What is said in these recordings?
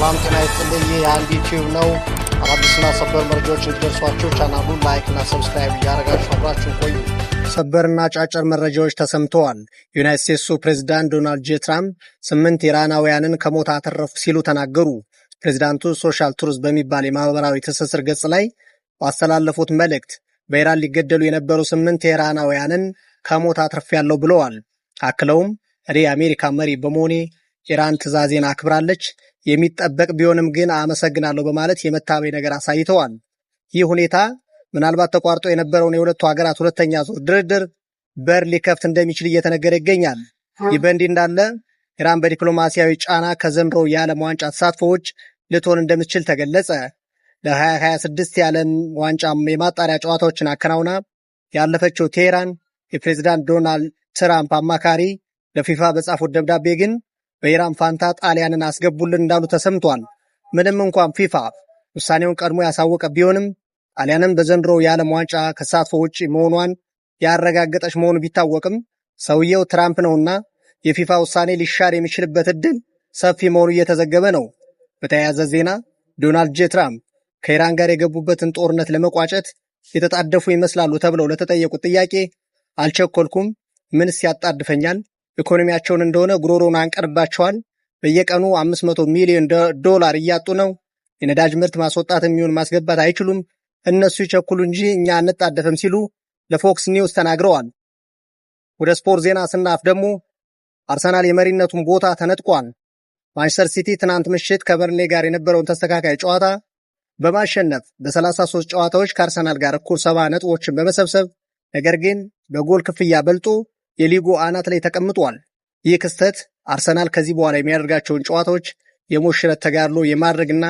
ሰላም ጤና ይስጥልኝ። ይህ የአንዲ ቲዩብ ነው። አዳዲስና ሰበር መረጃዎች እንዲደርሷችሁ ቻናሉን like እና subscribe እያደረጋችሁ አብራችሁን ቆዩ። ሰበርና አጫጭር መረጃዎች ተሰምተዋል። የዩናይትድ ስቴትሱ ፕሬዚዳንት ዶናልድ ጄ ትራምፕ ስምንት ኢራናውያንን ከሞት አተረፍኩ ሲሉ ተናገሩ። ፕሬዚዳንቱ Social Truth በሚባል የማህበራዊ ትስስር ገጽ ላይ ባስተላለፉት መልእክት በኢራን ሊገደሉ የነበሩ ስምንት ኢራናውያንን ከሞት አትርፌያለሁ ብለዋል። አክለውም እኔ የአሜሪካ መሪ በመሆኔ ኢራን ትዕዛዜን አክብራለች፣ የሚጠበቅ ቢሆንም ግን አመሰግናለሁ በማለት የመታበይ ነገር አሳይተዋል። ይህ ሁኔታ ምናልባት ተቋርጦ የነበረውን የሁለቱ ሀገራት ሁለተኛ ዙር ድርድር በር ሊከፍት እንደሚችል እየተነገረ ይገኛል። ይህ በእንዲህ እንዳለ ኢራን በዲፕሎማሲያዊ ጫና ከዘንድሮው የዓለም ዋንጫ ተሳትፎ ውጭ ልትሆን እንደምትችል ተገለጸ። ለ2026 የዓለም ዋንጫ የማጣሪያ ጨዋታዎችን አከናውና ያለፈችው ቴሄራን የፕሬዚዳንት ዶናልድ ትራምፕ አማካሪ ለፊፋ በጻፉት ደብዳቤ ግን በኢራን ፋንታ ጣሊያንን አስገቡልን እንዳሉ ተሰምቷል። ምንም እንኳን ፊፋ ውሳኔውን ቀድሞ ያሳወቀ ቢሆንም ጣሊያንም በዘንድሮው የዓለም ዋንጫ ከተሳትፎ ውጭ መሆኗን ያረጋገጠች መሆኑ ቢታወቅም ሰውየው ትራምፕ ነውና የፊፋ ውሳኔ ሊሻር የሚችልበት እድል ሰፊ መሆኑ እየተዘገበ ነው። በተያያዘ ዜና ዶናልድ ጄ ትራምፕ ከኢራን ጋር የገቡበትን ጦርነት ለመቋጨት የተጣደፉ ይመስላሉ ተብለው ለተጠየቁት ጥያቄ አልቸኮልኩም፣ ምንስ ያጣድፈኛል? ኢኮኖሚያቸውን እንደሆነ ጉሮሮን አንቀንባቸዋል። በየቀኑ 500 ሚሊዮን ዶላር እያጡ ነው። የነዳጅ ምርት ማስወጣት የሚሆን ማስገባት አይችሉም። እነሱ ይቸኩሉ እንጂ እኛ አንጣደፍም ሲሉ ለፎክስ ኒውስ ተናግረዋል። ወደ ስፖርት ዜና ስናልፍ ደግሞ አርሰናል የመሪነቱን ቦታ ተነጥቋል። ማንቸስተር ሲቲ ትናንት ምሽት ከበርንሌ ጋር የነበረውን ተስተካካይ ጨዋታ በማሸነፍ በ33 ጨዋታዎች ከአርሰናል ጋር እኩል 70 ነጥቦችን በመሰብሰብ ነገር ግን በጎል ክፍያ በልጦ የሊጉ አናት ላይ ተቀምጧል። ይህ ክስተት አርሰናል ከዚህ በኋላ የሚያደርጋቸውን ጨዋታዎች የሞት ሽረት ተጋድሎ የማድረግና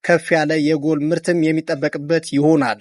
ከፍ ያለ የጎል ምርትም የሚጠበቅበት ይሆናል።